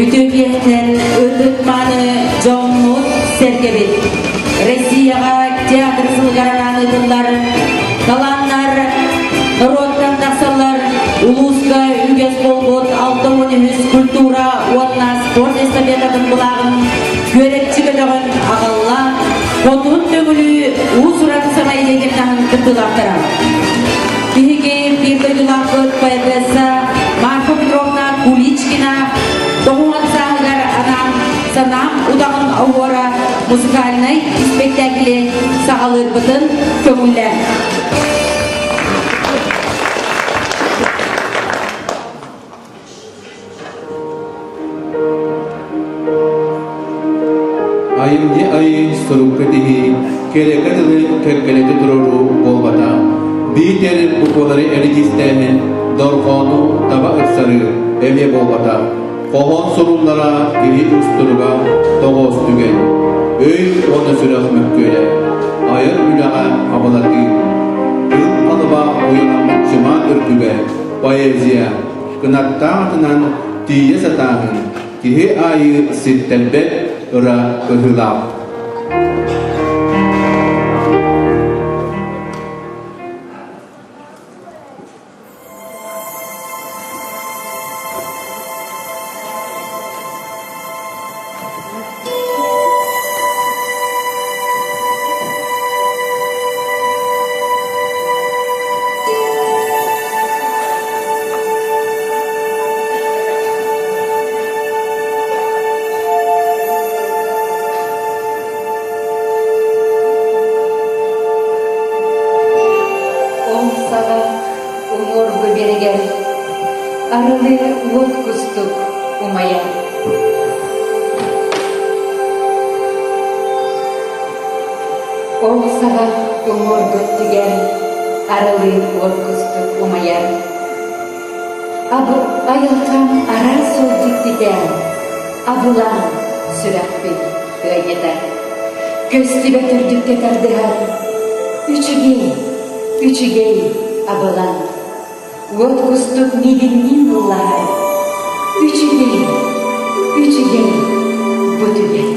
Үтүө киэһэнэн ытык-мааны дьоммут сэргэбит. Россияҕа театр сылыгар анаан ыытыллар талааннар норуоттан тахсаллар улууска үгэс буолбут 63 культура уонна спорт эстафетатын былааҕын күөрэччи көтөҕөн аҕалла Хотун Төҥүлү уус-уран самоидеятельнаһын кыттыылаахтара. Биһиги биир дойдулаахпыт поэтесса Марфа Петровна Куличкина тоҕуһан сааһыгар анаан санаам удаҕын оһуора музыкальнай испэктээкили саҕалыырбытын көҥүллээн. Айымньы айыы сурукка тиһии, кэрэкэ тылы кэккэлэтэ туруоруу буолбата. Биитэр буквалары эридьиэстээһин, дорҕоону таба ыпсарыы эмиэ буолбата. Хоһоон суруллара киһи устуруга тоҕоос түгэн. Өй уонна сүрэх мөккүөрэ. Айар үлэҕэ абылатыы. Тыл алыба уйаламмыт чымаан үрдүгэ, поэзия, кынаттаах атынан тиийэ сатааһын киһи аайы ситтэрбэт ыра быһыылаах. Ол саҕа уҥуоргу биэригэр арылы уот кустук умайар. Ол саҕа уҥуоргу өттүгэр арылы уот кустук умайар. Абы айылҕам араас суол дьиктитэ, абылаҥ сүрэхпин ыанньытар. Көстүбэт үрдүккэ тардыһар үчүгэй, үчүгэй абылаҥ. Уот кустук миигинниин ыллаһар, үчүгэй, үчүгэй бу түгэн.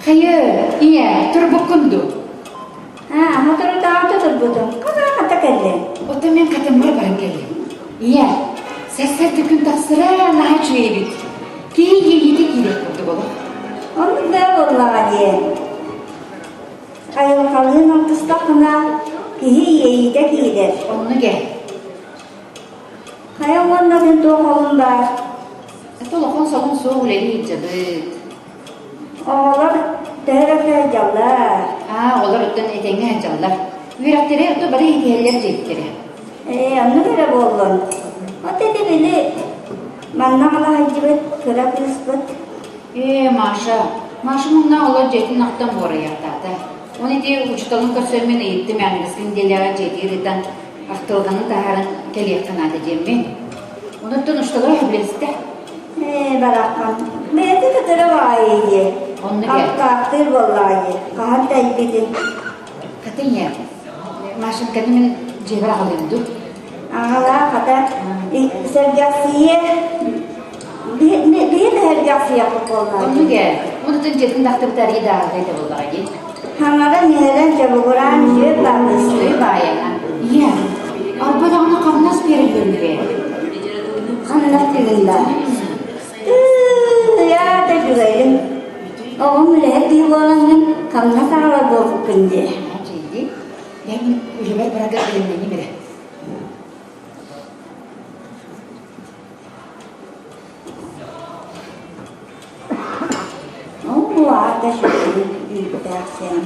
Хайы, ийэ, турбуккун дуу? Аа, моторутааҕыта турбутум. Ханаа хата кэллиҥ? Оттон мин хатыммар баран кэллим. Ийэ, сарсыарда күн тахсара наһаа үчүгэй эбит. Киһи иэйиитэ киирэр курдук олох. Оннук да буоллаҕа дии. Айылҕалыын алтыстаххына, киһи иэйиитэ киирэр. Оннук ээ. Хайа уонна күн туох олун баар? Это улахан солун суох үлэлии сылдьабыт. Оҕолор төһө да сылдьаллар. Аа, оҕолор оттон этэҥҥэ сылдьаллар. Үөрэхтэрэ ото бары иитиһэллэр дьиэттэрэ. Ээ, оннук эрэ буоллун. Вот ити били манна аҕала сылдьыбыт кыра кыыспыт. Ээ, Маша, Маша мунна олор дьиэтин ахтан буорайахтаата. Оны ити учууталын көрсөммүн ыйыттым аныгыскын диэлэҕэ дьиэтигэр ыытан ахтылҕаны таһааран кэлиэххэ наада диэммин. Онуттан учуутала сөбүлэстэ. Ээ, бараххан. Бэйэтэ кытары баҕайы дии. Оннук ээ. Аккаахтыыр буоллаҕа дии. Хаһан тэйбитин. Хата ийэ, Машеньканы мин дьиэбэр аҕалыам дуу? Аҕалаа, хата, сэргэхсийэ биһи да сэргэхсийэхпит буоллаҕа. Оннук ээ. Онутун дьиэтин тахтыбыт арыый дааҕытай да буоллаҕа дии. Хаҥаран иһэрэн чобугураан үчүгэй баҕайы. Үчүгэй баайана. Ийэ, арба даҕаны хамнас биэрэллэр ээ. Хамнас тыгында. Тыыйа да үчүгэйин. Оҕом үлэһит киһи буолаҥҥын хамнас аҕалар буолбуккун дии. Дии. Мен үлэбэр барарга бэлэмнэниим эрэ. Оо, аата үчүгэй үүттээх сиэн.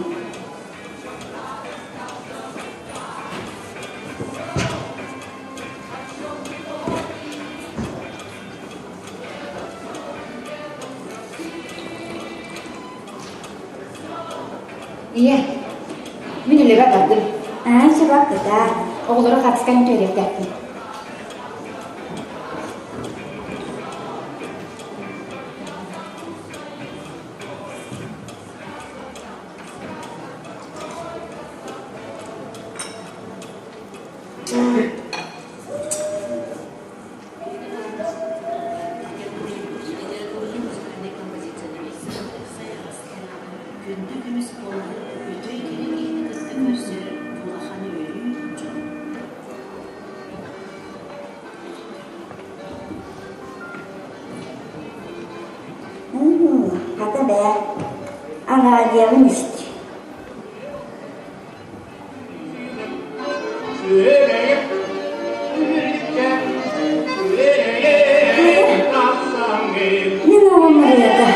Ийэ, мин үлэбэр бардым. Аа, чыбак кытаа. Оҕолору хатыскан түөрэхтээхпин. Күндү көмүс буолан үтүө кэрэ киһини кытта көрсөр улахан үөрүү дьон. Хата бээ, араадьыйабын ист. Мин оҕом ырыата.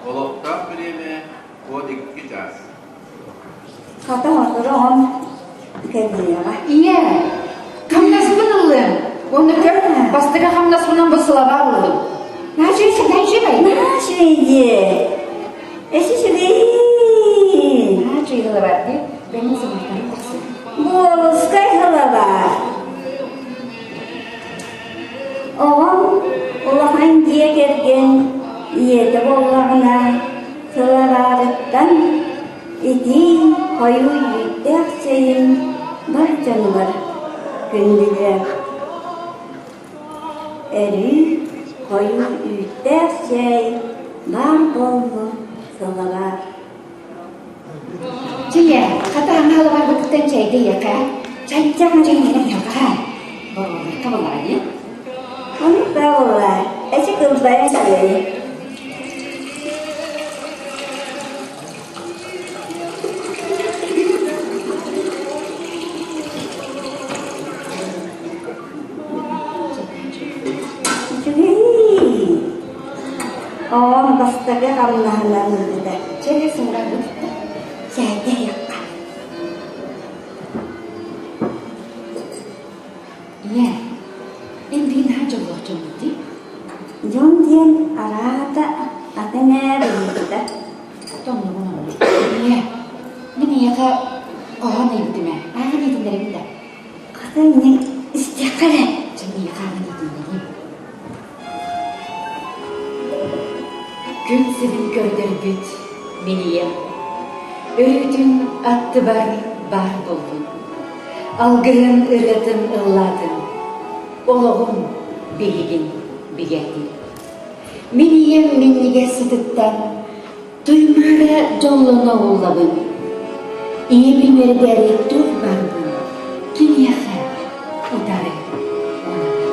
Олохтоох бириэмэ 12 чаас. Хата сотору оҕом кэлиэҕэ. Ийэ, хамнаспын ыллым. Уонна көр, бастакы хамнаспынан бу сылабаар ыллым. Наачый, наачый, Наачый дии. Эси үчүгэй. Наачый сылабаар дии. Бэйэм сылабаартан тахсым. Буолускай сылабаар. Оҕом улахан дьиэ кэргэн ийэтэ буоллаҕына, сылабаарыттан итии хойуу үүттээх чэйин бар дьонугар күндүлүө. Өрүү хойуу үүттээх чэй баар буоллун сылабаар. Чэйэ, хата аҥа алабарбытыттан чэйдэ ийэхэ. Чай, чай, чай, ийэхэ. Боруобарка буоллаҕа дии. Оннук да буоллар, эчи кылбайан кэлэйи. Үчүгэй. Оҕом бастакы хамнаһынан ылбыта. Чэйэ сымырарбыт. Чэйдэ иһиэххэ. Ийэ, Хомуйбута. Тоннугун оннук. Ийэ, мин ийэхэ хоһоон ыйбытым ээ. Ааҕан иһитиннэрэбин да. Хата иннин истиэххэ эрэ. Чэ, миэхэ ааҕан иһитиннэриим. Күн сирин көрдөрбүт мин ийэм өрүүтүн аттыбар баар буоллун. Алгыһын ырыатын ыллаатын, олоҕум биһигин бигээтин. Мин ийэм минньигэс сытыттан Туймаара дьоллоно уһуллабын, ийэбин үөрдээри туох баарбын киниэхэ утары уунабын.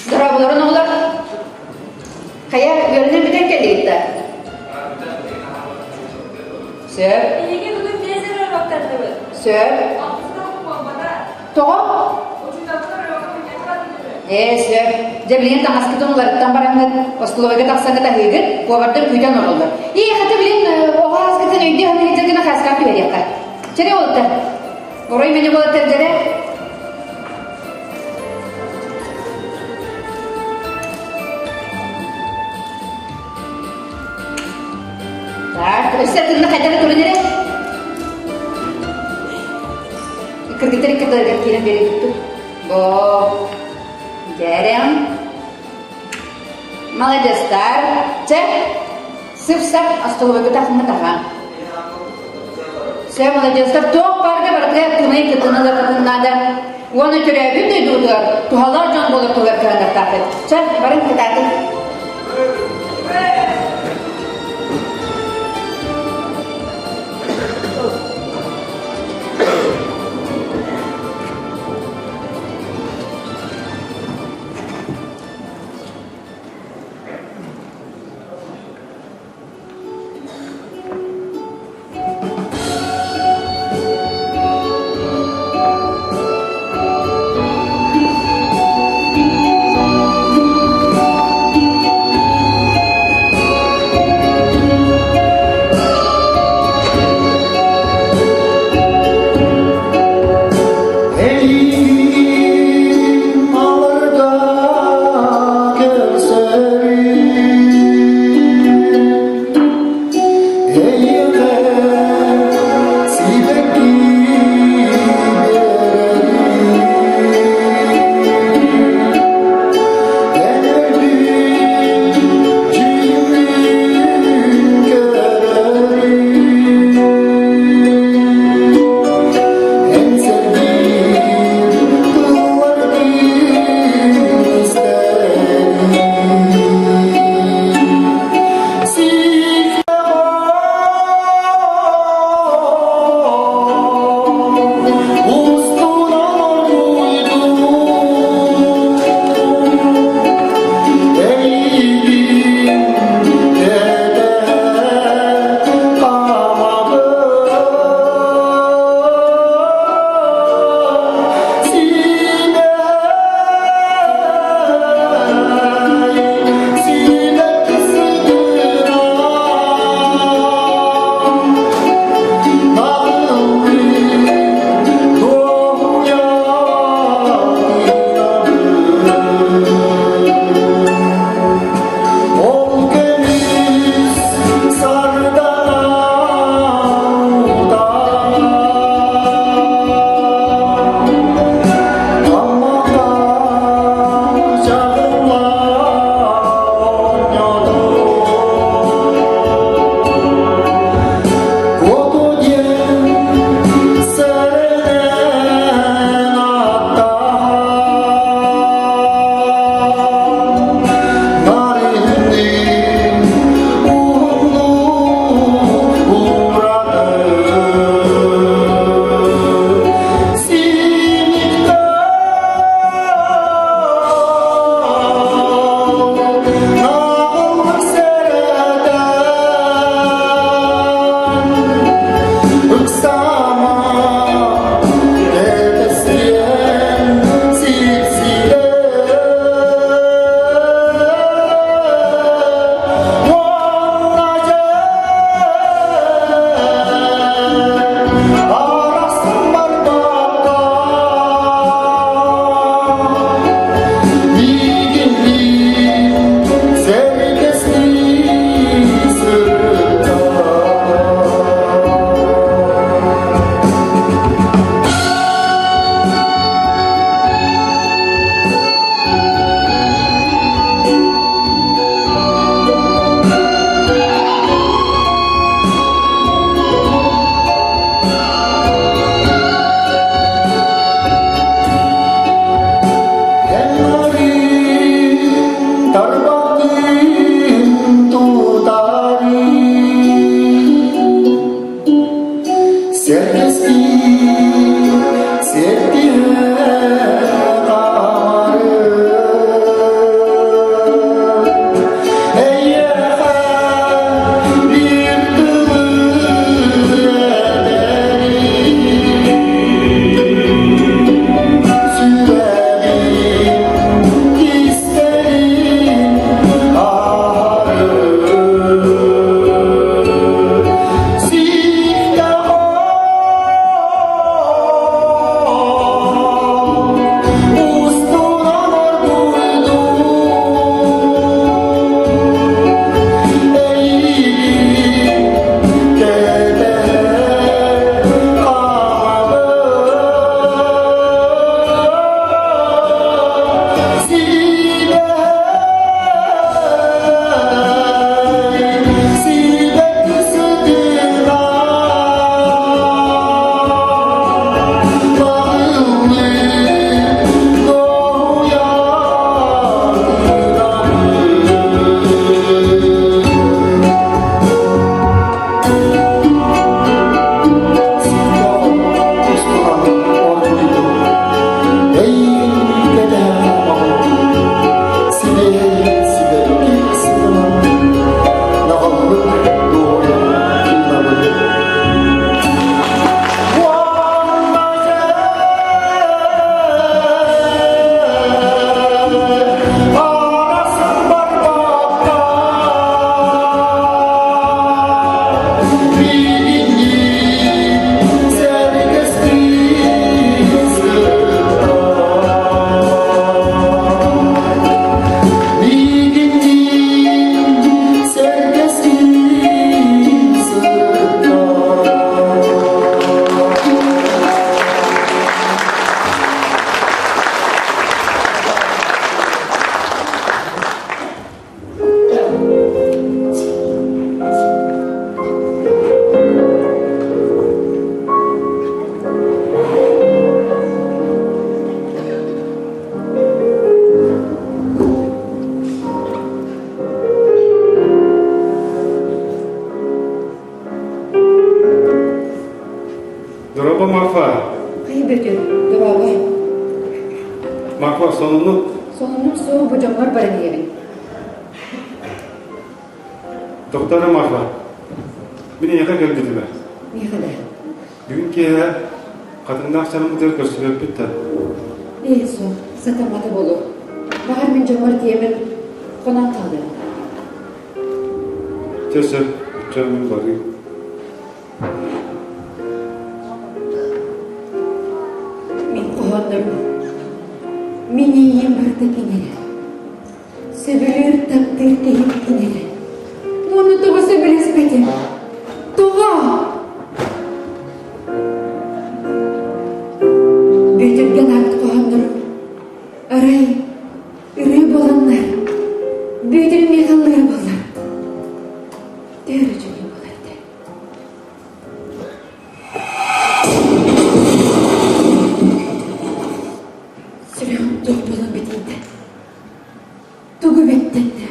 Дорооболорун оҕолор. Хайа, үөрэнэн бүтэн кэллигит да? Сөп. Эһиги бүгүн биэс эрэ уроктардыбыт. Сөп. Тоҕо? Ээ, сөп. Дьэ, билигин таҥаскытын уларыттан бараҥҥыт, остолобуойга тахсаҥҥыт аһыыгыт, повардар күүтэн олороллор. Ии, хата билин оҕо ааскытын өйдүү саныы гына хааскаҕа түһэриэххэ. Чэрэ уолаттар. Орой мені уолаттар дьэрэ. Так, өссө тынна хайдах турун эрэ? Кыргыттар икки киирэн биэрэ Бо, дьэрэм. Молодецтар. Чэ, сып-сап остолобуойга тахыммыт таха. Все, молодецтар. Туох баарга барытыгар тымныы кытыны ыларгытын наада. Уонна төрөөбүт дойдубутугар туһалаах дьон буолар туһугар кыһаннартаахпыт. Чэ, барын кытаатын. Марфа, сонуну? Сонунум суох, бу дьоммор баран иһэбин. Доктора Марфа, мин эйиэхэ кэлбитим ээ. Миэхэ да. Бүгүн киэһэ хатыҥнаах чараммытыгар көрсүбэппит да. Ээ, суох, сатаммата буолуо. Баҕар мин дьоммор тиийэммин хонон хаалыам. Чэ сөп, оччо мин барыым. Мин хоһооннорум, мин иэйиим барыта кинини. Сөбүлүүр, таптыыр киһим кинини. Уонна тоҕо сөбүлэспэтим? Тоҕо? Бүөтүргэ анаабыт хоһооннорум арай ырыа буоланнар, Бүөтүр миэхэ ыллыыра буоллар, төһө үчүгэй буолар этэ. Сүрэҕим туох буолан битийдэ? Тугу бэттэннэ?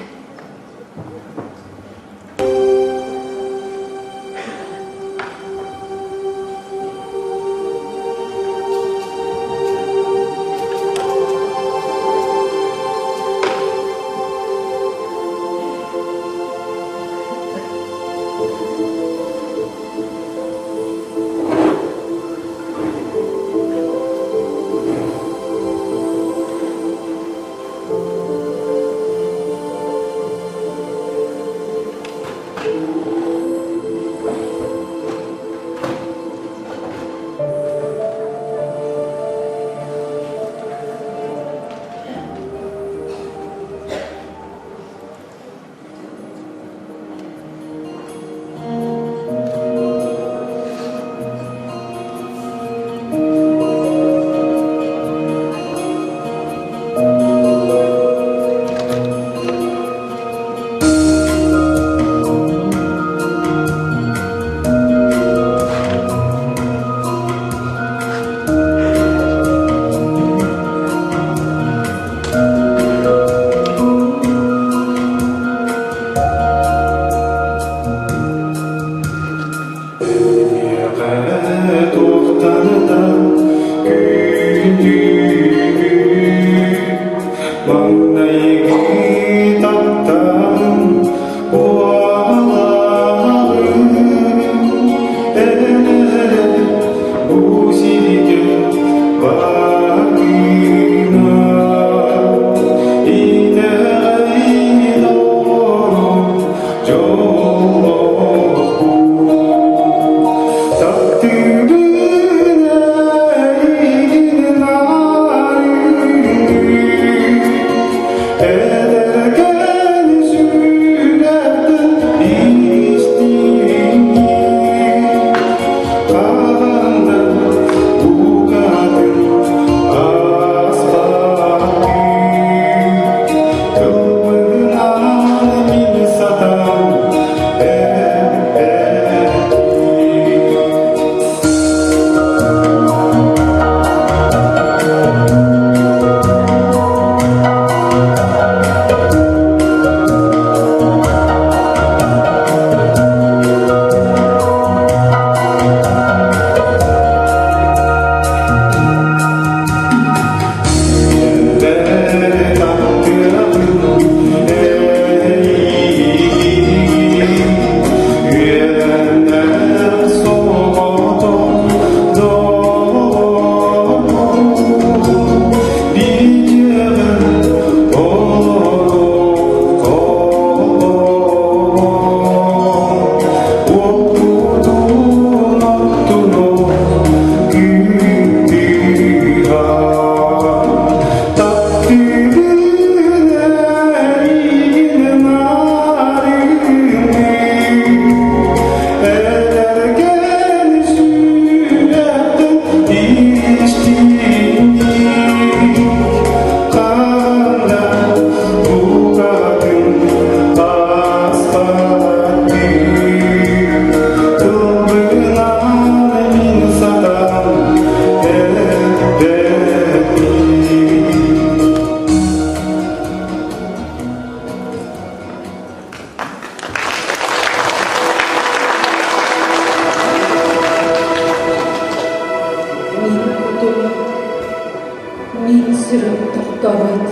Кутум-сүрүм тохтообот,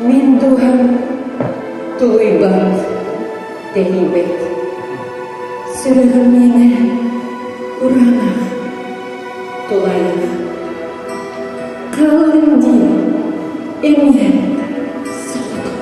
мин дууһам тулуйбат, тэһийбэт. Сүрэҕим миэнэ кураанах, тулаайах. Хааллым дии эмиэ соҕотох.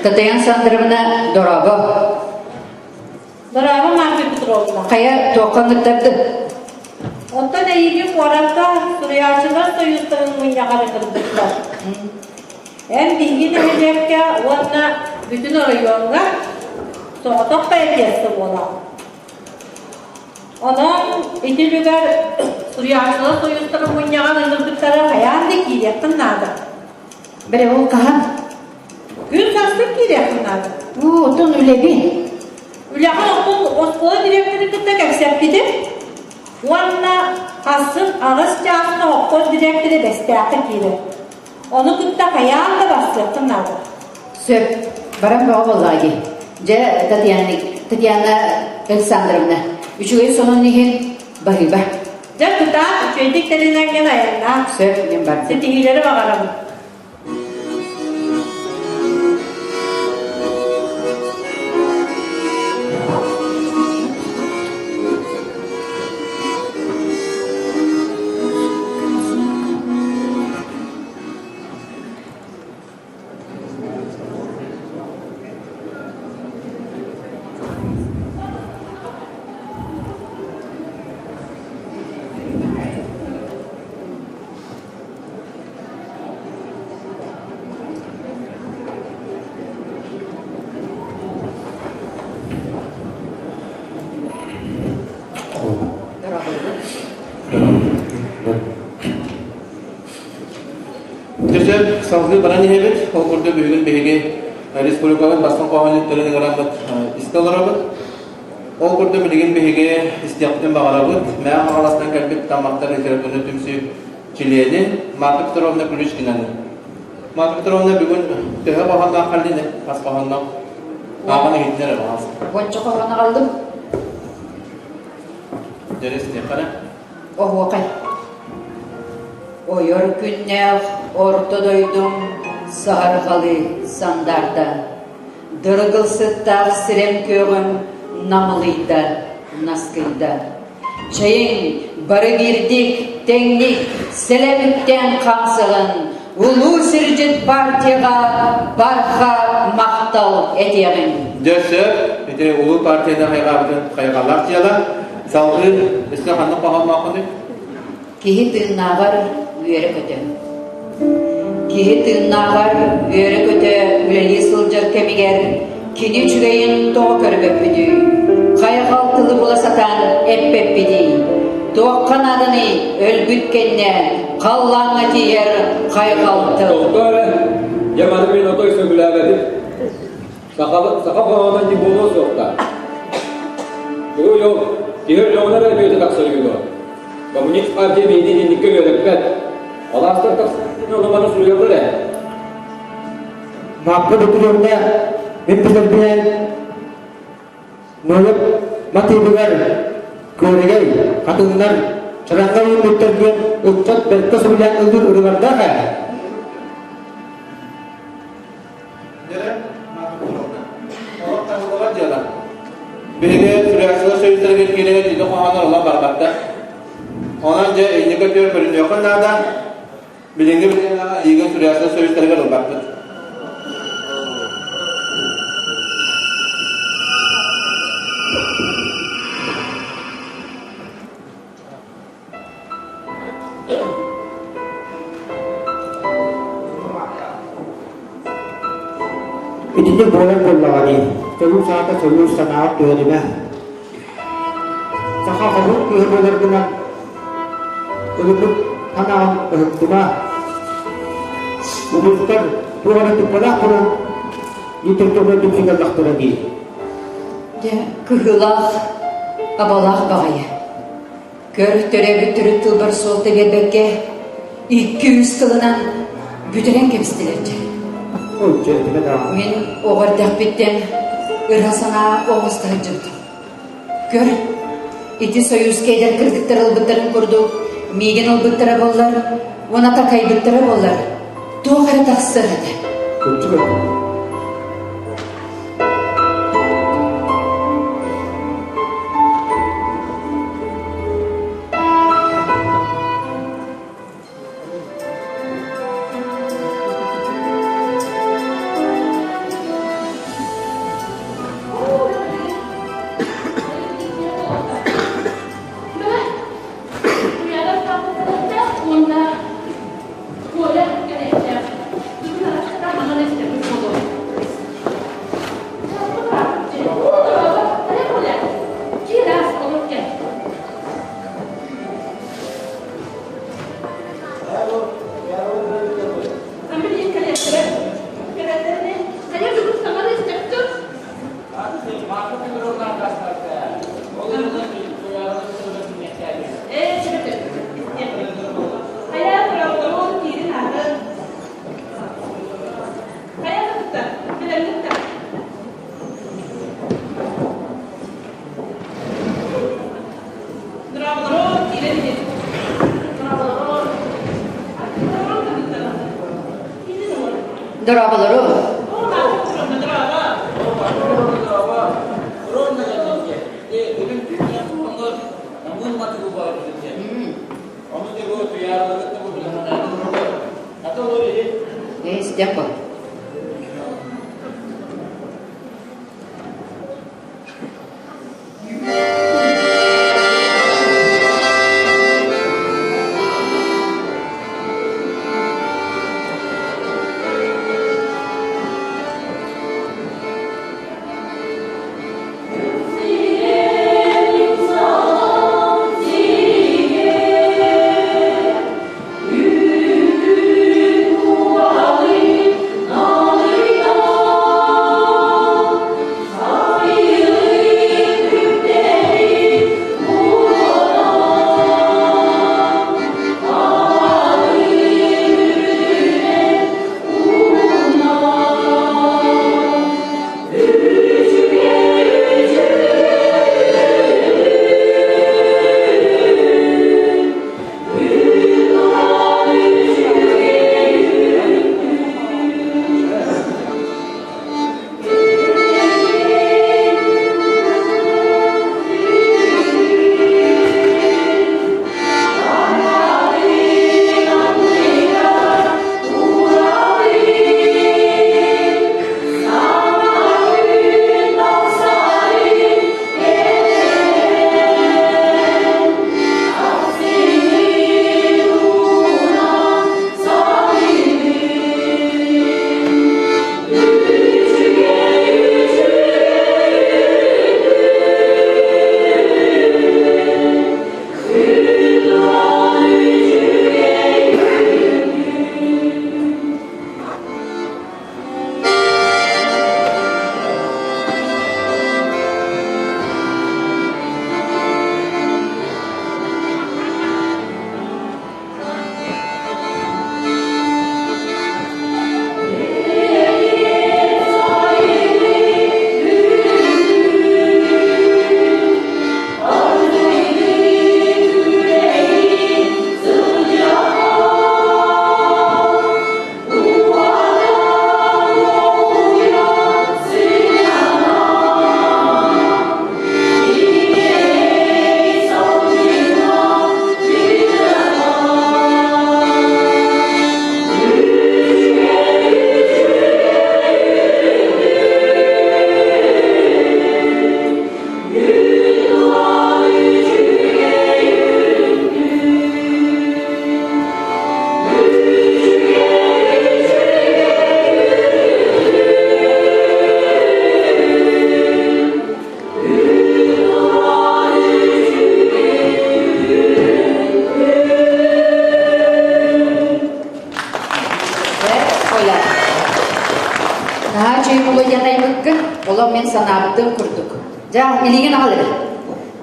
Татьяна Александровна, дорообо. Браво, Марфа Петровна. Хайа, туохха ыҥырдардын? Онтон эйигин куоракка суруйааччылар союзтарын мунньаҕар ыҥырбыттар. Эн биһиги нэһилиэккэ уонна бүтүн оройуоҥҥа соҕотох поэтесса буолаҕын. Онон ити үлүгэр суруйааччылар союзтарын мунньаҕар ыҥырбыттара хайаан да киириэххин наада. Бэрэ ол хаһан? Күн сарсын киириэххин наада. Уу, оттон үлэбин. Үлэҕэ оттон оскуола дириэктэрин кытта кэпсэппитим. Уонна хассын аҕыс чааска оскуола дириэктэрэ Бэстээххэ киирэр. Ону кытта хайаан да барсыаххын наада. Сөп. Баран бөҕө буоллаҕа дии. Дьэ, Татьяна, Татьяна Александровна, үчүгэй сонун иһин баһыыба. Дьэ, кытаат, үчүгэйдик тэринэҥҥин айаннаа. Сөп, мин бардым. Ситиһиилэри баҕарабын. Дьэ, салгыы баран иһэбит. Ол курдук бүгүн биһиги республикабыт бастыҥ хоһоонньуттарын ыҥыраммыт истэ олоробут. Ол курдук билигин биһиги истиэхпитин баҕарабыт. Мэҥэ Хаҥаластан кэлбит Таммахтар литературнай түмсүү чилиэнин Марта Петровна Ключкинаны. Марта Петровна бүгүн төһө хоһоонноох кэллин? Хас хоһоонноох? Ааҕан иһиттинэр эрэ баҕас. Уонча хоһоон аҕаллым. Дьэрис диэххэ Оһуохай. Ойор күннээх орто дойдум саһарҕалыы сандаарда. Дыргыл сыттаах сирэм күөҕүм намылыйда, наскыйда. Чэйиҥ, бары биирдик, тэҥник, сэлэбиттээн хаамсыҕын, улуу сирдьит партияҕа барҕа махтал этиэҕиҥ. Дьэ сөп, ити улуу партияны хайҕаабытын хайҕаллаах дьыала. Салгыы өссө ханнык хоһооннооххунуй? Киһи тыыннааҕар үөрэ-көтө. Киһи тыыннааҕар үөрэ-көтө үлэлии сылдьар кэмигэр кини үчүгэйин тоҕо көрбөппүтүй? Хайҕал тылы була сатаан эппэппитий? Туохха нааданый өлбүт кэннэ халлааҥҥа тиийэр хайҕал тыл? Тохтоо эрэ, дьэ маны мин отой сөбүлээбэтим. Сахабыт саха хоһооно дии буолуо суохтаах. Тугуй ол, киһи өллөҕүнэ эрэ бүөтэ тахсар үһү дуо? Коммунист партия биһини итинниккэ үөрэппэт. Алаастар тахсыбытын ону-маны суруйаллар ээ. Мааппа Петровна мин билэрбинэн Ноев матыыбыгар Күөрэгэй, хатыҥнар, чараҥҥа үүммүттэр диэн ыччат бэркэ сөбүлээн ыллыыр ырыалардаах ээ. Биһиги суруйааччылар союзтарыгар киирэн итини хоһооннор ылан барбаттар. Онон дьэ инники өттүгэр көрүнүөххэ наада. Билиҥҥи бириэмэҕэ эйигин суруйааччылар союзтарыгар ылбаппыт. Итинник буолар буоллаҕа дии. Сойуус аата сойуус санааҕа түһэримэ. Саха хоһуун кыыһа буоларгынан ылыммыт санааҕын ыһыктыма. Улуустар туох эрэ туппалаах туран литературнай түмсүүгэ ыллахтара дии. Дьэ, кыһыылаах, абалаах баҕайы. Көр, төрөөбүт төрүт тылбар суолта биэрбэккэ, икки-үс тылынан бүтэрэн кэбистилэр дьэ. Мин оҕо эрдэхпиттэн ыра санаа оҥосто сылдьыбытым. Көр, ити Союзка эдэр кыргыттар ылбыттарын курдук миигин ылбыттара буоллар уонна такайбыттара буоллар, туох эрэ тахсыах этэ. Дорооболору. Истиэх Олох мин санаабытым курдук. Дьэ, илиигин аҕал эрэ.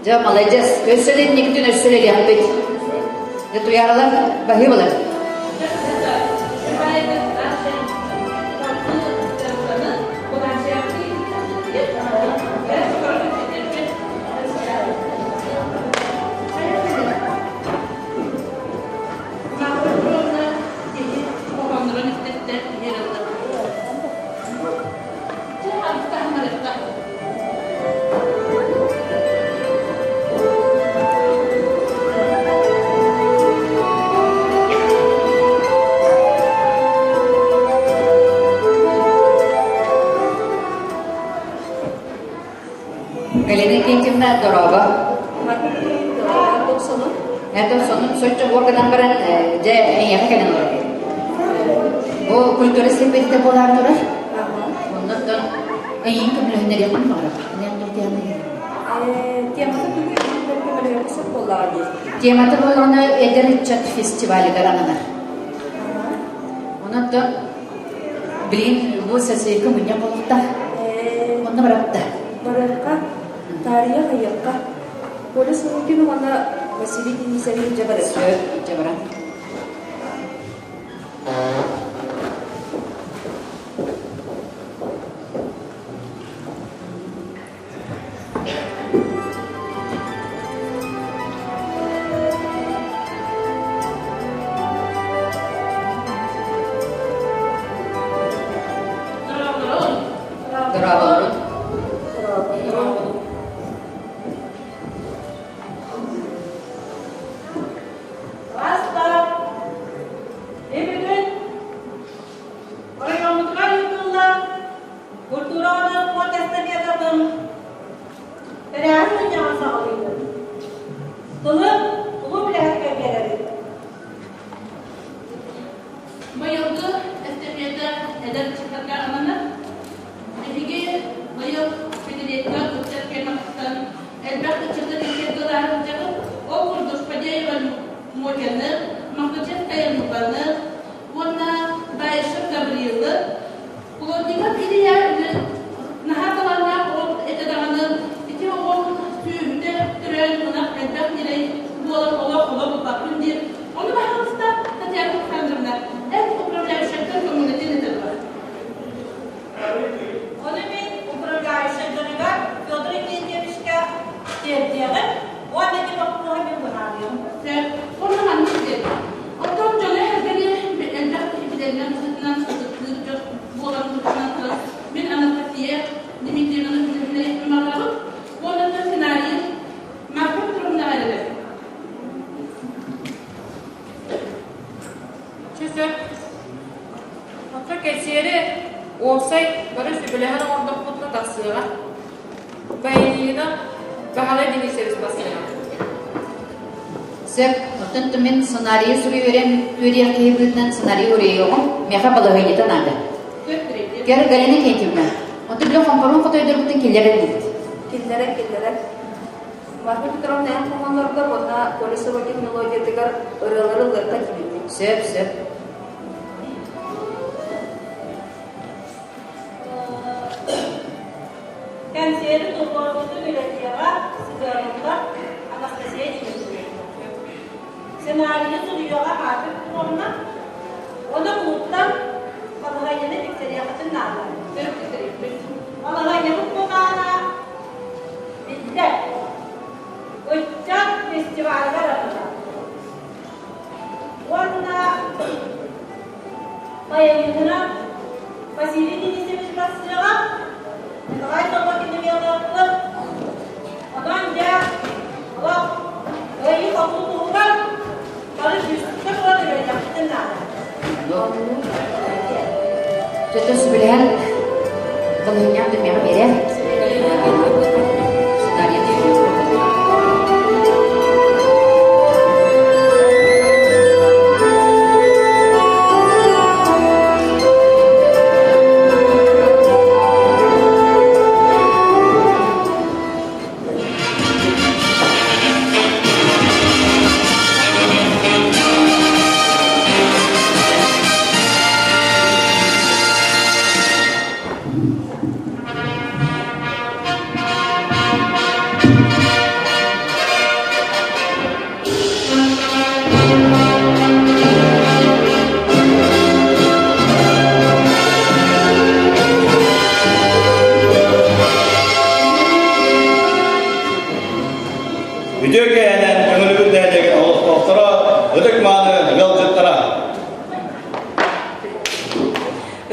Дьэ, маладьыас. Өссө да инникитин өссө үлэлиэхпит. Дьэ, туйааралар, баһыыбалар. Галина Викентьевна, дорообо. Это сонун соччо буор гынан баран, дьэ, эйиэхэ кэлэн олоробун. Бу культура сирбититэ буолаар турар. Оннуттан эйиин көмөлөһүннэриэхпин баҕарабын. Темата тугу көмөлөһүөххэ сөп буоллаҕа дии. Темата буоллаҕына эдэр ыччат фестивалыгар ананар. Онон билигин бу сосейка мунньах буолуохтаах. Онно барабыт да. Барыахха, таарыйа хайыахха. Коля Сорокин уонна Василий Денисович дьэ барыахха. Сөп, дьэ баран. Дорооболорун. Бастаан, бүгүн оройуоммутугар ыытыллар культура уонна спорт эстафетатын тэрээһин мунньаҕын саҕалыыбыт. Тылы кулууп үлэһиттэргэ биэрэбит. Быйылгы эстафета эдэр ыччаттарга ананар. Биһиги быйыл пятилетка ыччат кэмэҕиттэн элбэх ыччаты иккэрдилээн сылдьабыт. Ол курдук Фадеева Мотяны, Махачевская Нуканы уонна Баишев Гаврилы, Плотников Илья наһаа талааннаах оҕо этэ даҕаны ити оҕом сүөһүтэ төрөөн ынах элбэх ньирэй буолан олох олох ылбаппын диир. Ону баһаалыста Татьяна Александровна, эн управляющайтан көҥүлэтин этэ дуо? Ону мин управляющайдарыгар Федор Евгеньевичка тиэрдиэҕим уонна ити боппуруоһу мин быһаарыам. Сөп. Уонна маннык диэн. Оттон дьону эргэни элбэх киһи билэринэн быһыытынан ытыктыыр дьон буолан быһыытынан туран мин Анастасия Дмитриевнаны билиһиннэриэхпин баҕарабын. Уонна сценарийын Марфа Петровнаҕа эрэлэр. Чэ сөп. Оттон кэнсиэри уопсай бары сүбэлэһэн оҥордохпутуна тахсыаҕа. Баянина Баһылай Денисович бассыаҕа. Сөп. Оттон мин сценарийы суруйуорем үөрүйэх киһи быһыытынан сценарий уруйуоҕум. Миэхэ балаһыанньата наада. Кэр Галина Кентьевна, оттон били хомпоруун хотойдорбутун киллэрэн диибит. Киллэрэн, киллэрэн. Марфа Петровна эн хоһоонноргор уонна Коля Сорокин мелодиятыгар ырыалары ыллыахха диибит. Сөп, сөп. Кэнсиэри туруорбутун үлэтиэҕэ сыһыарыллар Анастасия Дмитриевна. Сценарийы суруйуоҕа Марфа Петровна. Уонна кулууптан балаһыанньаны тиксэриэххитин наада. Сөп тиксэриэхпит. Балаһыанньабыт кутаана биллэр. Ыччат фестивалыгар ананар. Уонна Баянинынан Василий Денисович барсыаҕа, Николай Тобокин Онон дьэ, олох кыайыы-хотуу туһугар бары күүскэ туран үлэлиэхпитин наада. Чөтө сүбэлэһэн балыһынньаах дүмиэҕэ биэрэ. Үтүө киэһэнэн Төҥүлүбүт нэһилиэгин олохтоохторо, ытык-мааны ыалдьыттара!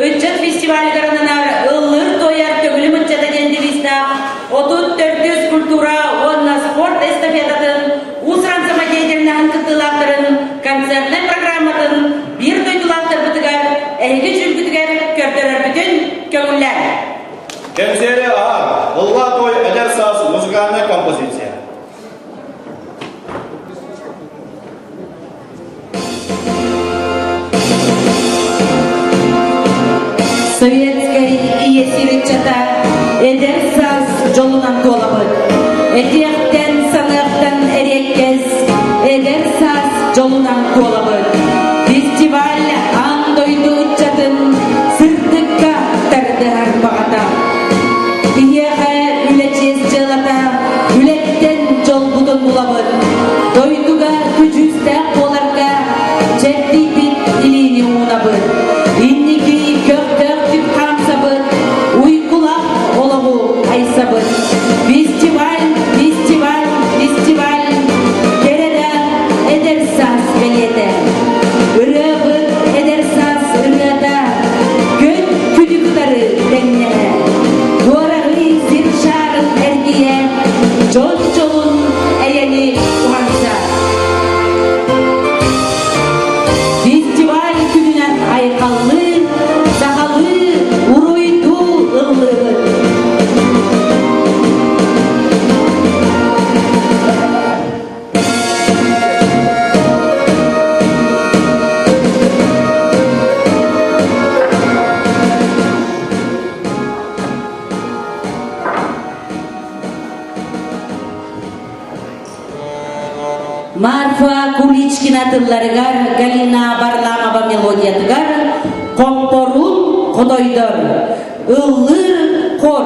Ыччат фестивалыгар ананар Ыллыыр-туойар Төҥүлүм ыччата диэн девизтаах 34 культура уонна спорт эстафетатын уус-уран самодеятельноһын кыттыылаахтарын концертнай программатын биир дойдулаахтарбытыгар эһиги дьүүлгүтүгэр көрдөрөрбүтүн көҥүллээн. Кэнсиэри аһар Ыллаа той эдэр саас музыкальная композиция. Советскай ийэ сир ыччата эдэр саас дьолунан туолабыт. Этиэхтэн, саныахтан эриэккэс эдэр саас дьолунан туолабыт. Фестиваль аан дойду ыччатын сырдыкка тардыһар баҕата. Биһиэхэ үлэ чиэс дьыалата, үлэттэн дьолбутун булабыт. Дойдуга күдьүүстээх буоларга чэрдийбит илиини уунабыт. Инники көхтөөхтүк хаамсабыт, уйгулаах олоҕу айсабыт. Фестиваль, фестиваль, фестиваль, кэрэ да эдэр саас бэлиэтэ. Ырыабыт эдэр саас ырыата, күн күнү кытары тэҥнэһэ. Дуораһый сир шаарын эргийэ, дьон дьолун эйэни уһанса. Фестиваль күнүнэн айхаллыы, сахалыы уруйдуу ыллыыбыт. Марфа Куличкина тылларыгар Галина Варламова мелодиятыгар «Хоппорун хотойдор» ыллыыр хор.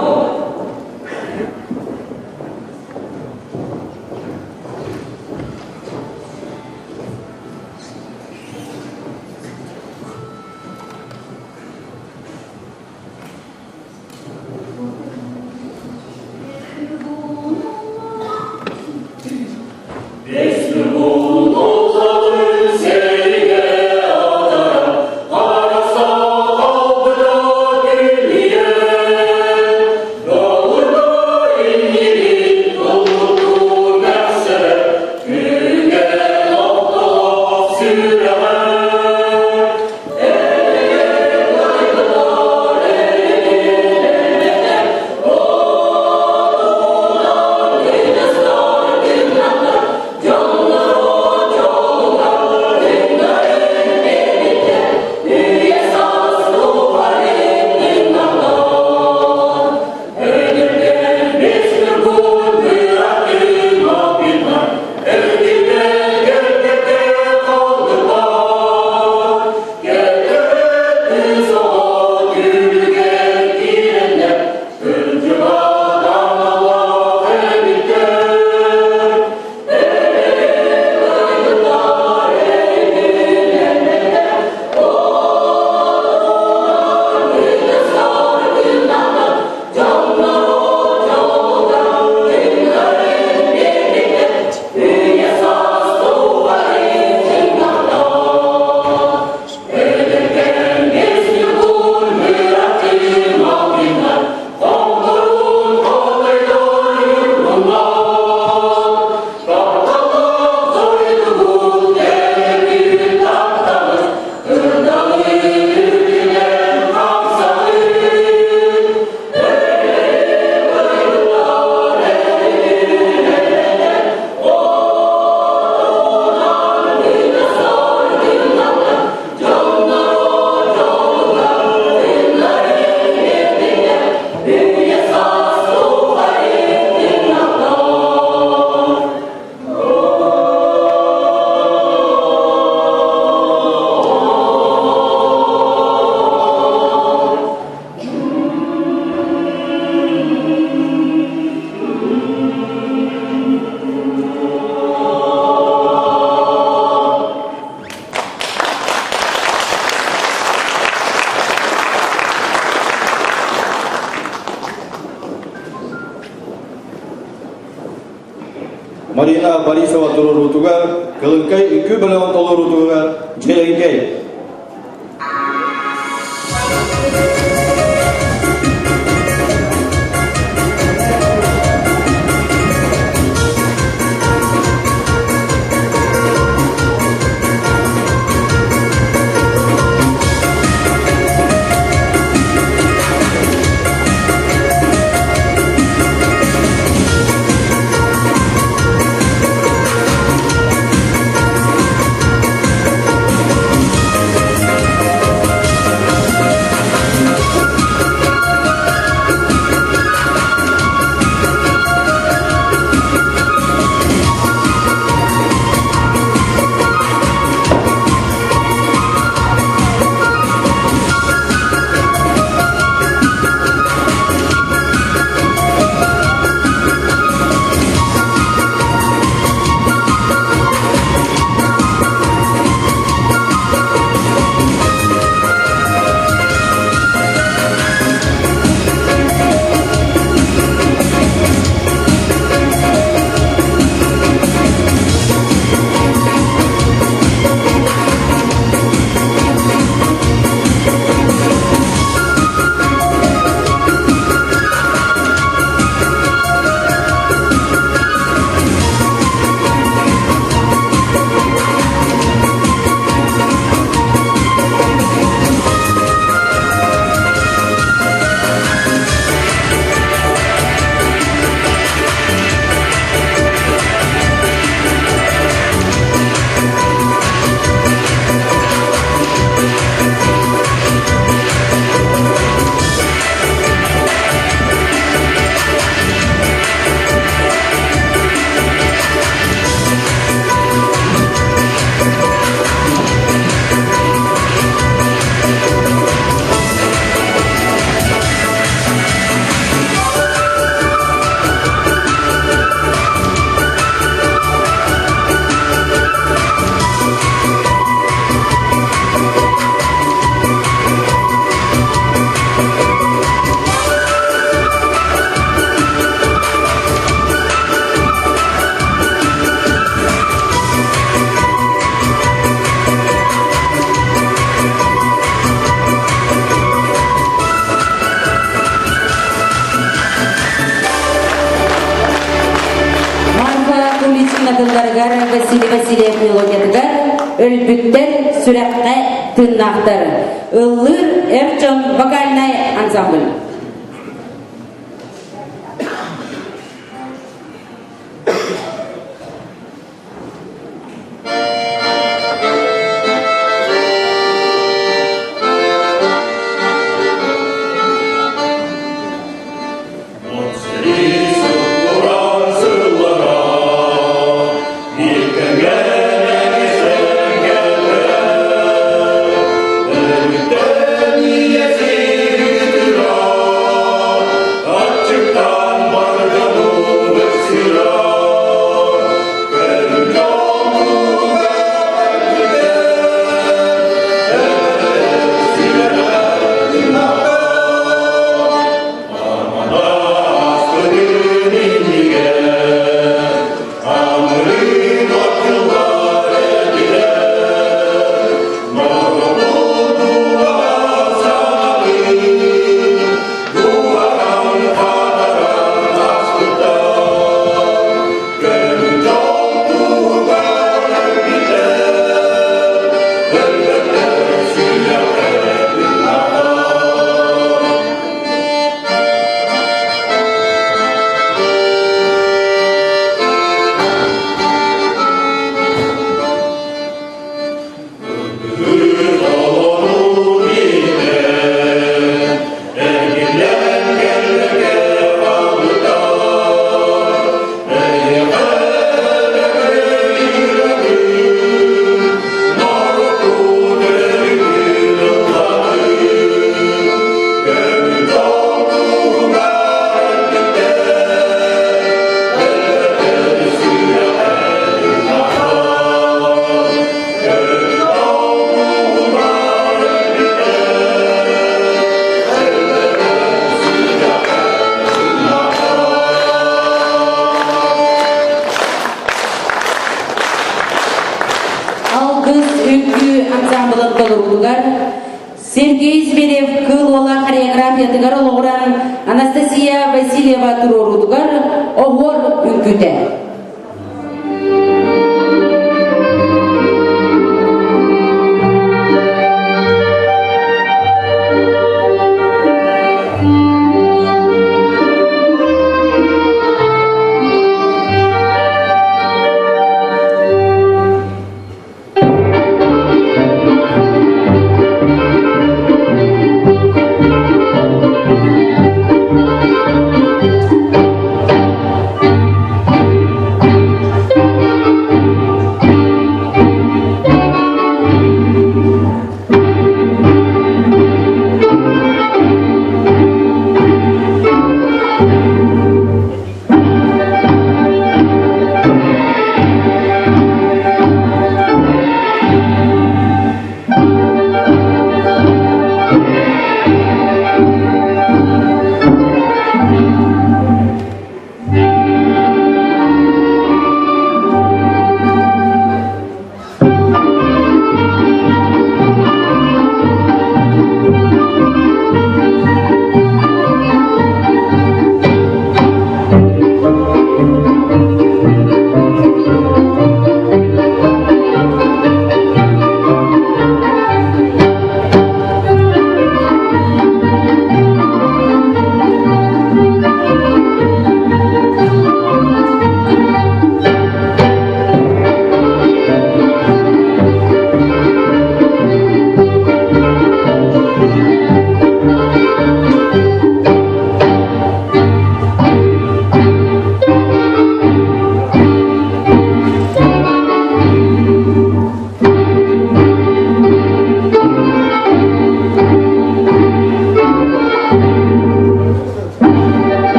Марина Борисова туруоруутугар Кылыҥкай үҥкүү бөлөҕүн толоруутугар Дьиэрэҥкэй. Марфа Куличкина тылларыгар Василий Васильев мелодиятыгар өлбүттэр сүрэххэ тыыннаахтар ыллыыр эр дьон вокальнай ансамбль. кыз үҥкүү ансамблын толоруутугар Сергей Зверев Кыыл Уола хореографиятыгар олоҕуран Анастасия Васильева туруоруутугар Оһуор үҥкүүтэ.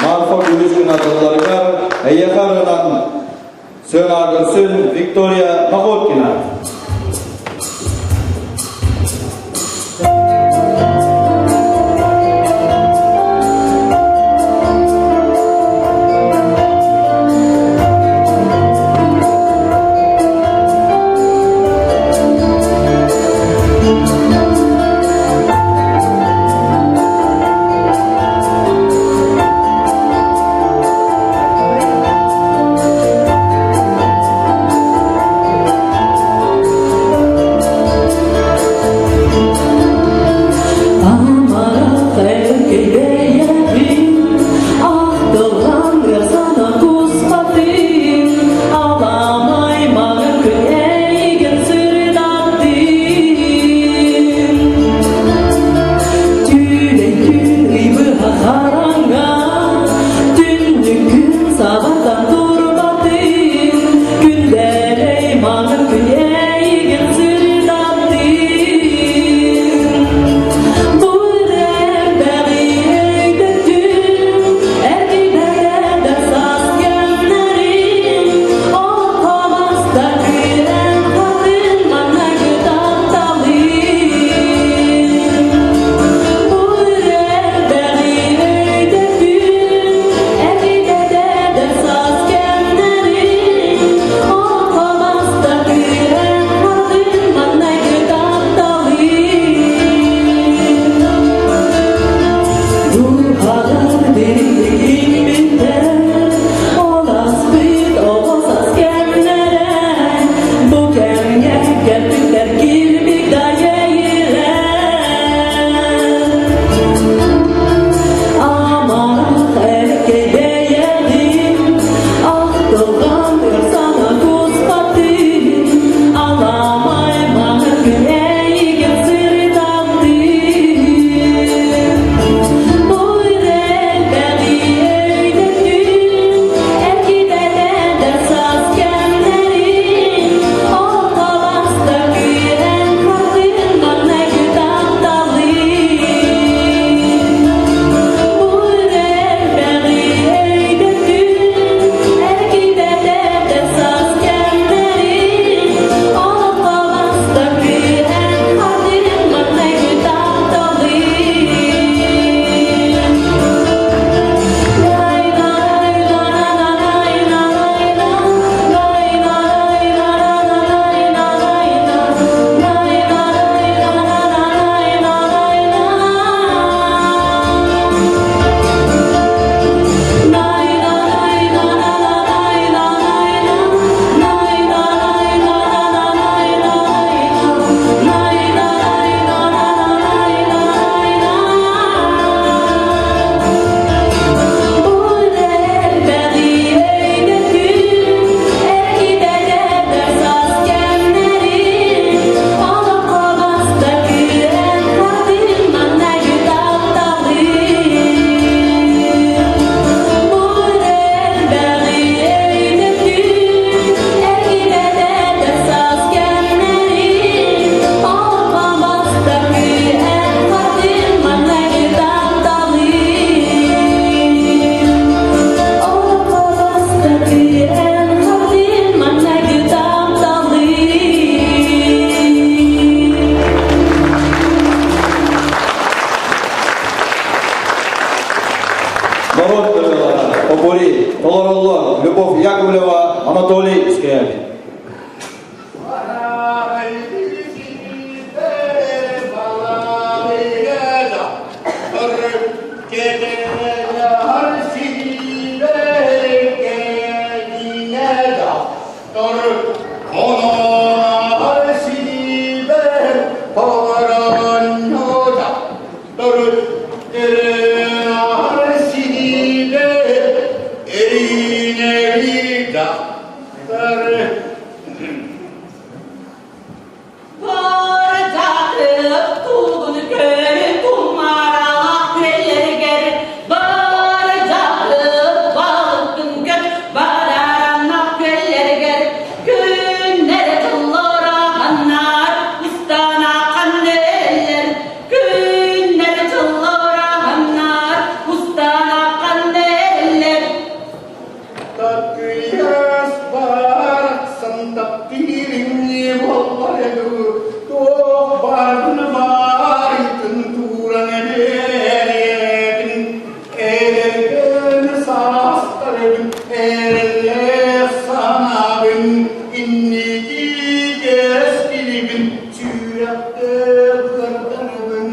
Марфа Гулюшкина тылларыгар эйиэхэ ырынан сыана көрсүн Виктория Находкина. Норуот ырыалара, Попури, толороллор Любовь Яковлева, Анатолий Скрябин. Такыйас барахсан таптыырыҥ буоллар дуу, туох баарын баарыйтын тууран эбиэтин, эдэргэн саастарбын эрэллээх санаабын, инники кэскилибин сүрэхтээх кырдарбын.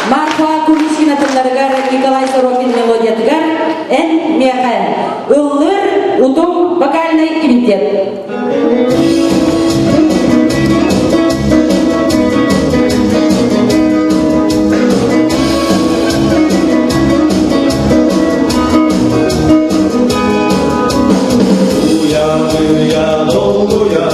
Марфа Куличкина тылларыгар Николай Сорокин мелодиятыгар «Эн миэхэ» ыллыр утум вокальный квинтет. Уя, долгуя,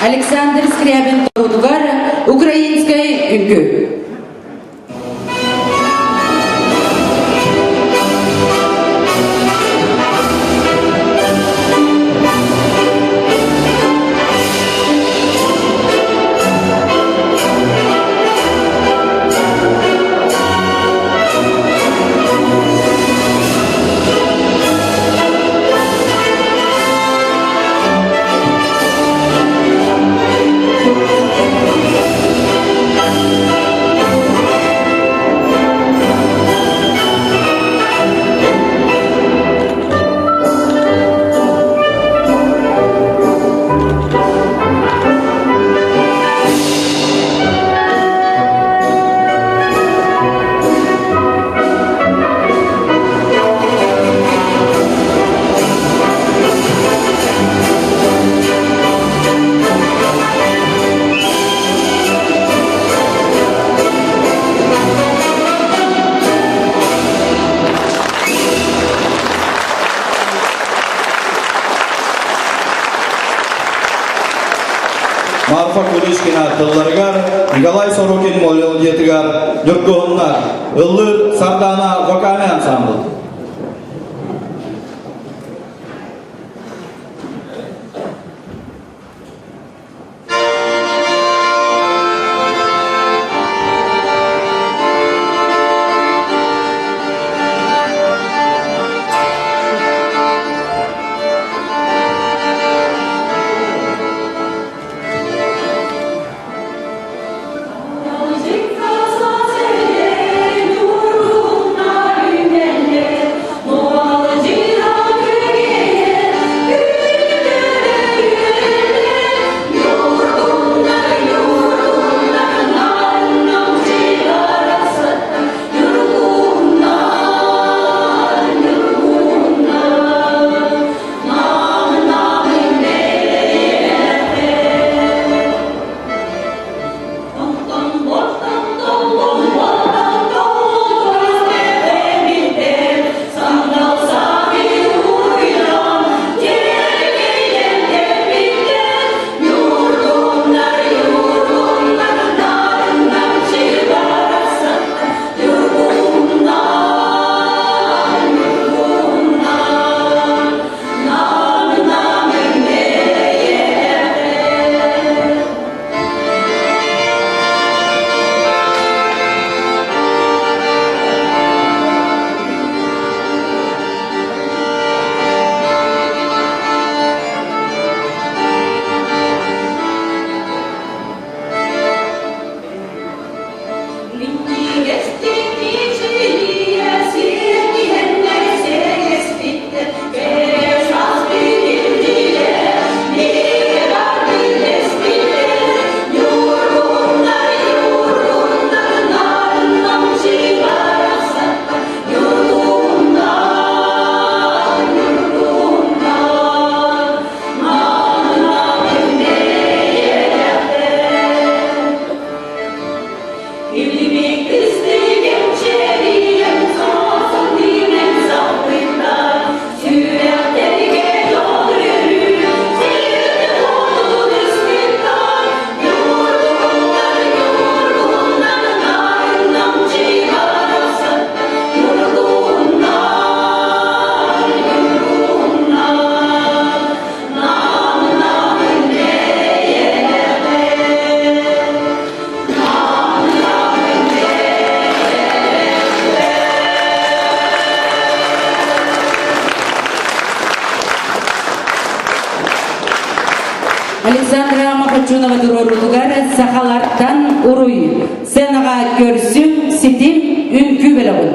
Александр Скрябин торутугар украинскай үҥкүү. Марфа Куличкина тылларыгар, Николай Сорокин мелодиятыгар Ньургуһуннар, ыллыыр Сардаана вокальный ансамбль. Александра Махачунова туруорутугар сахалартан уруй сценаҕа көрсүм ситим үҥкүү бөлөҕүн.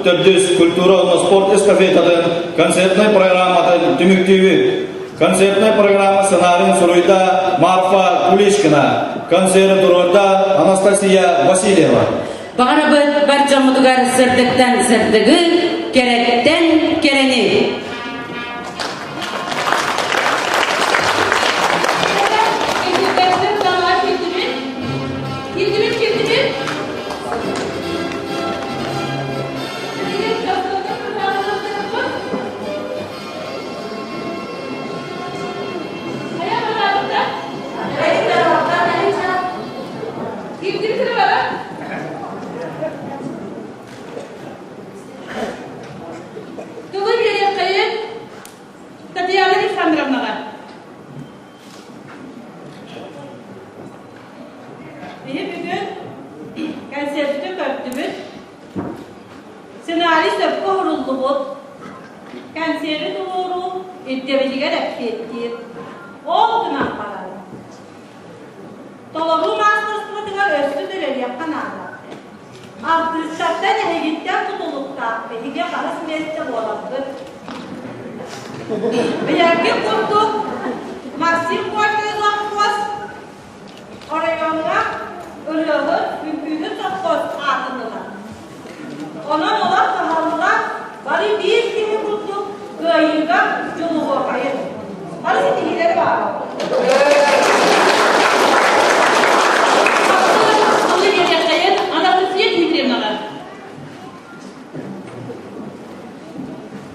34 культура уонна спорт эстафетатын концертнай программатын түмүктүүбүт. Концертнай программа сценарийын суруйда Марфа Кулишкина, концеры туруорда Анастасия Васильева. Баҕарабыт бар дьоммутугар сырдыктан сырдыгы, кэрэттэн кэрэни. Кирдибит, кирдибит. Тылы биэриэххэйин Татьяна Александровнаҕа. Биһи бүгүн концертты көрдүбүт. Сценарий сөпкө уһуруллубут. Концерты туруоруу ирдэбилигэр эппиэттиир. Ол гынан баран, толоруу маастарыстыбатыгар өссө үлэлиэххэ наада. Артыыстартан эһигиттэн тутулуктаах биһиги хаһыс миэстэ буоларбыт. Билэргит курдук, Максим Горький совхоз оройуоҥҥа ырыаһыт, үҥкүүһүт совхоз аатын ылар. Онон олох кыһаллан бары биир киһи курдук кыайыыга дьулуһуохайын. Бары ситиһиилэри баҕарабын. Тылы биэриэххэйин Анастасия Дмитриевнаҕа.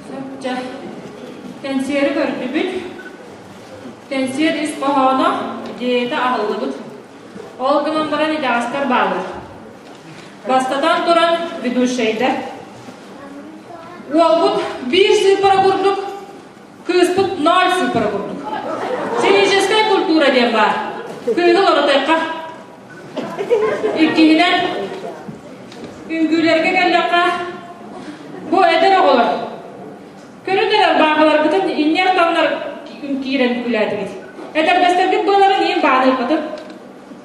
Сөпчө. Кэнсиэри көрдүбүт. Кэнсиэр ис хоһооно идеята аһыллыбыт. Ол гынан баран итэҕэстэр бааллар. Бастатан туран, ведущайдар. Уолбут биир сыыппара курдук, кыыспыт ноль сыыппара курдук. Физическая культура диэн баар. Кыыһы олорутуохха. Иккиһинэн, үҥкүүлэргэ кэллэххэ, бу эдэр оҕолор Көрүн эрэ бааҕаларгытын инньэр-таҥнар киирэн үҥкүүлээтигит. Этэрбэстэргит быаларын иин бааныаххытын,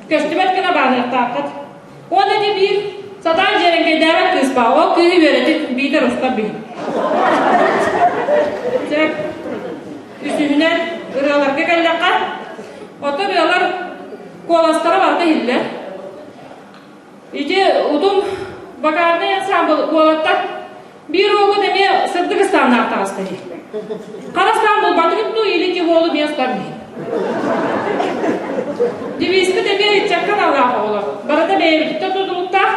көстүбэт гына бааныахтааххыт. Уонна ити биир сатаан дьиэрэҥкэйдээбэт кыыс баа, ол кыыһы үөрэтин, биитэр устар биһин. Сөп. Үсүһүнэн ырыаларга кэллэххэ, оттон ырыалар куоластара барыта иһиллэр. Ити утум вокальнай ансамбл уолаттар биир уолгут эмиэ сырдык ыстааннаах таҕыста дии. Хара ыстаан булбатыгыт дуу или ти уолу эмиэ устар дии. Девизпит эмиэ ыччакка аналлаах оҕолор. Барыта бэйэбититтэн тутулуктаах.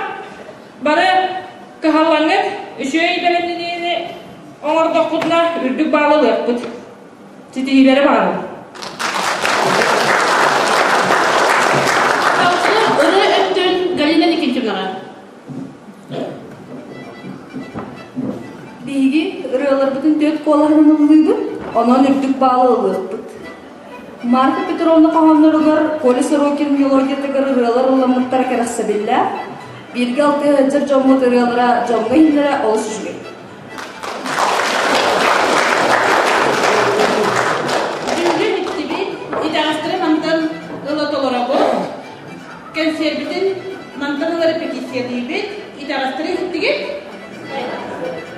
Бары кыһаллаҥҥыт, үчүгэй бэлэмнэниини оҥордохпутуна үрдүк баалы ылыахпыт. Ситиһиилэри баҕарабын. Ырыа өттүн Галина Никитинаҕа. Биһиги ырыаларбытын түөрт куолаһынан ыллыыбыт, онон үрдүк баалы ылыахпыт. Марфа Петровна хоһоонноругар Коля Сорокин мелодиятыгар ырыалар ылламмыттара кэрэхсэбиллээх. Бииргэ алтыһа сылдьар дьоммут ырыалара дьоҥҥо иһиллэрэ олус үчүгэй. Бүгүн иттибит, итэҕэстэри мантан ыла толоробут. Кэнсиэрбитин мантан ыла репетициялыыбыт. Итэҕэстэри иһиттигит?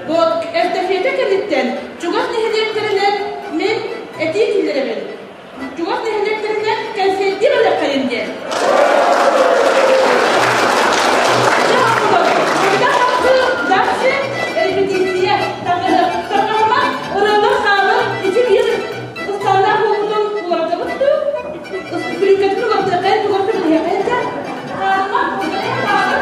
Бу эстафета кэнниттэн чугас нэһилиэктэринэн мин этии киллэрэбин. Чугас нэһилиэктэринэн кэнсиэрдии барыаххайын диэн. Дальше репетиция таҥаһыма ырыалар хаалар ити биир ыстааннаах буолбутун уларытабыт дуу бүрүүкэтин уларытыаххайын тугар көмөлөһүөххэйин да хаалма хаалар.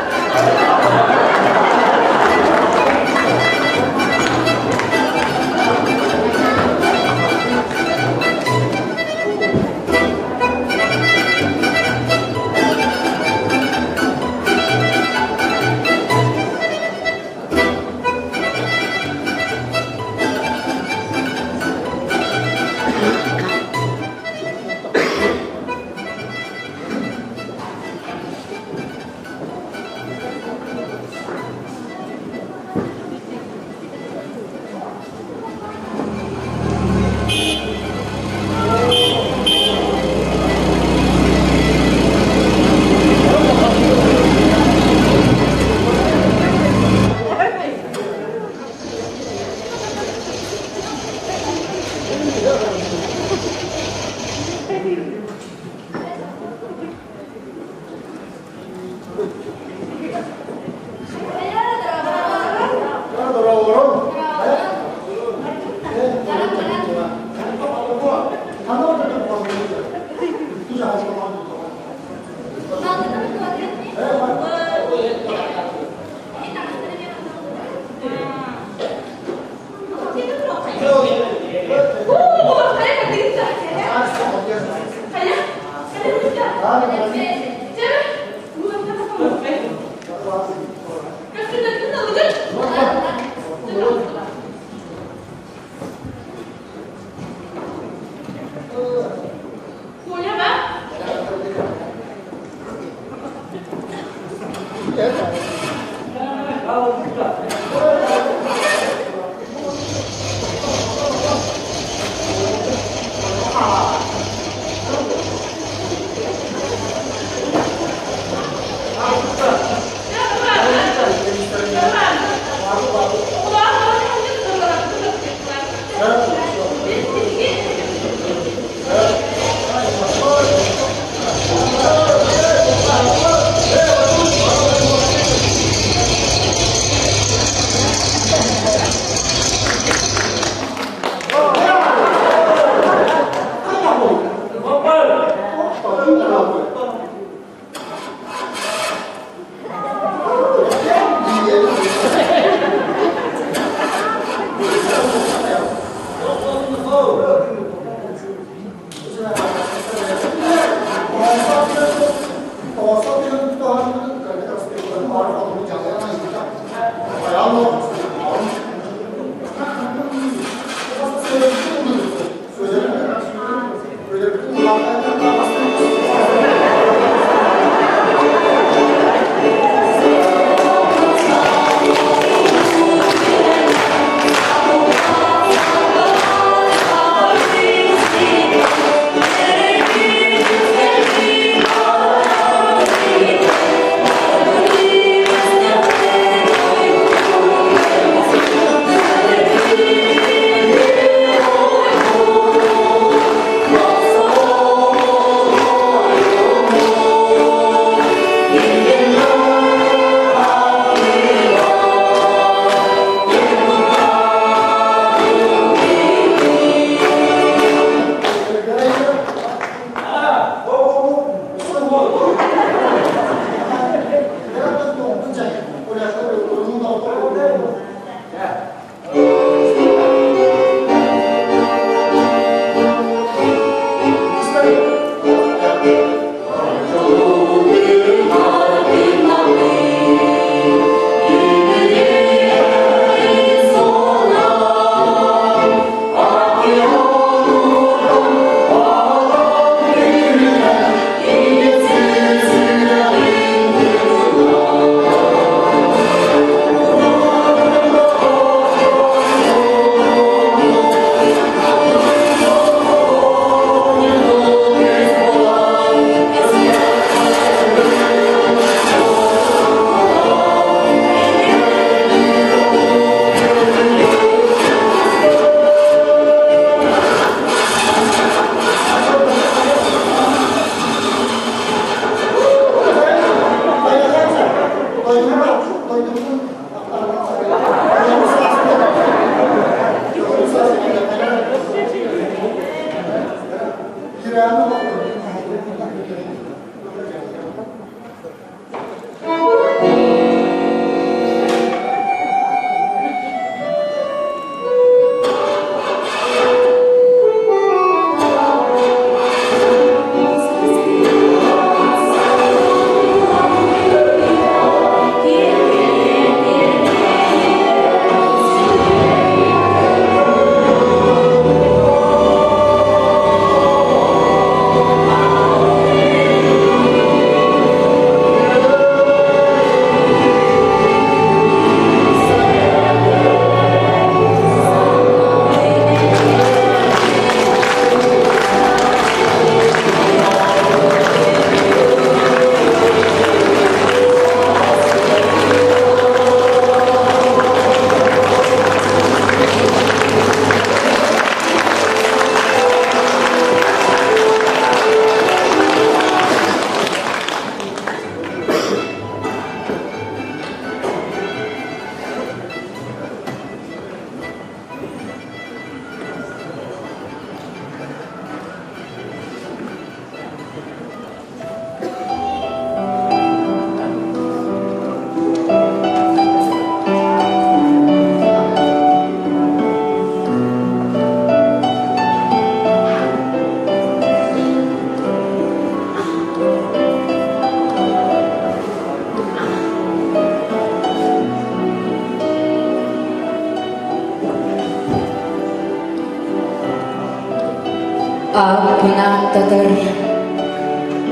ааттатар,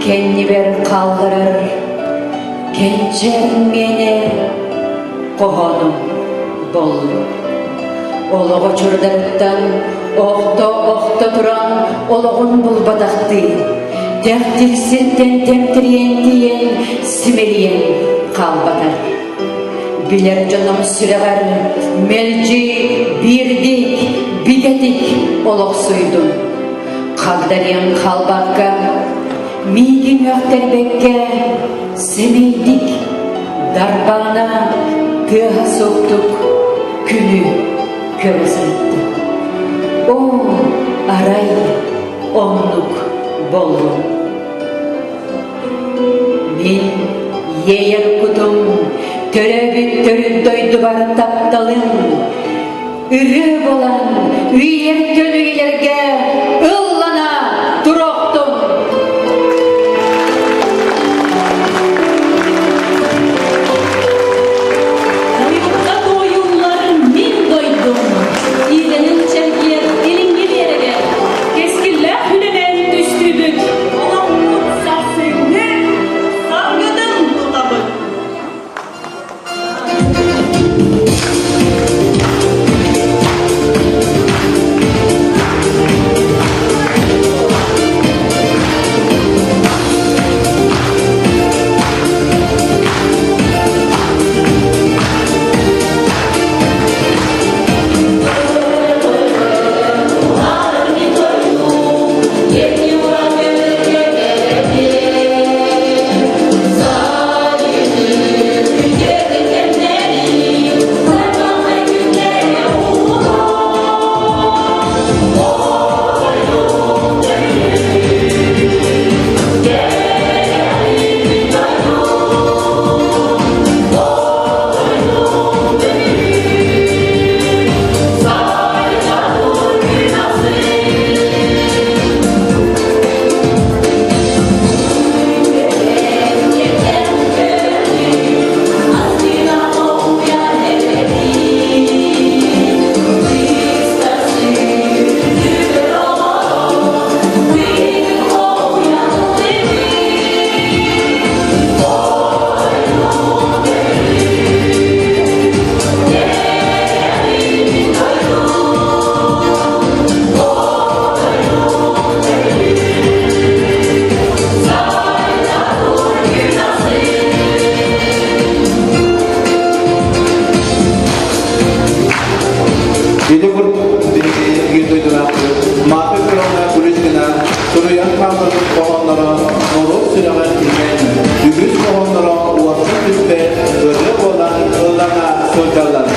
кэннибэр хаалларар кэнчээр миэнэ хоһоонум боллу. Олоҕо чурдарыттан охто-охто туран олоҕун булбатахтыы, тэхтир сиртэн тэмтэрийэн тиийэн симэлийэн хаалбатар. Билэр дьонум сүрэҕэр мэлдьи биирдик, бигэтик олохсуйдум. Хагдарыйан хаалбакка, миигин үөхтэрбэккэ, сэмэйдик, дарбаана тыаһа суохтук күнү көрө сырыттым. Оо, арай оннук боллум. Мин иэйэр кутум, төрөөбүт төрүт дойдубар тапталым, ырыа буолан үйэлэртэн үйэлэргэ ыллана туруохтун! Уйукка туойуллар мин дойдум, иирэнин чэлгиэр илиҥҥи биэрэгэр, Кэскиллээх үлэнэн түстүүбүт. Олохпут сарсыҥҥы саргытын тутабыт. Ити курдук биһиги биир дойдулаахпыт Марфа Петровна Куличкина суруйан хаалбыт хоһоонноро норуот сүрэҕэр иҥэн, үгүс хоһоонноро уостан түспэт ырыа буолан ыллана сылдьаллар.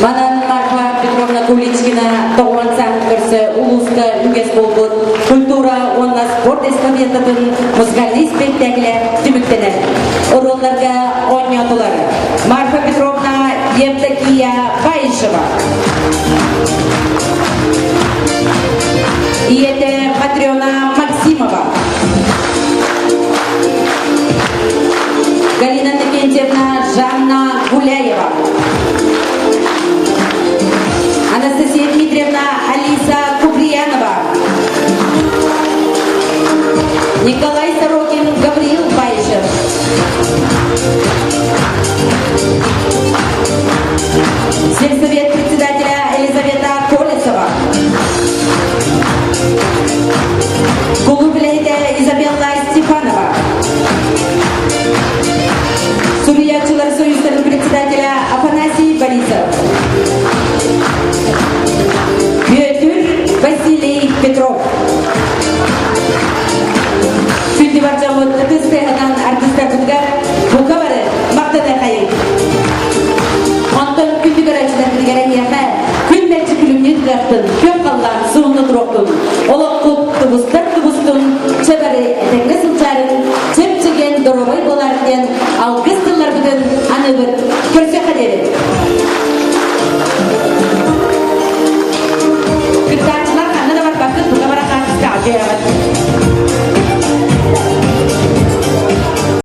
Манан Марфа Петровна Куличкина тоҕуон сааһын көрсө улууска үгэс буолбут культура уонна спорт эстафетатын музыкальнай спектаклэ түмүктэнэр. Оруолларга оонньоотулар. Марфа Петровна Евдокия. Зоя Баишева. Ийэтэ Матрена.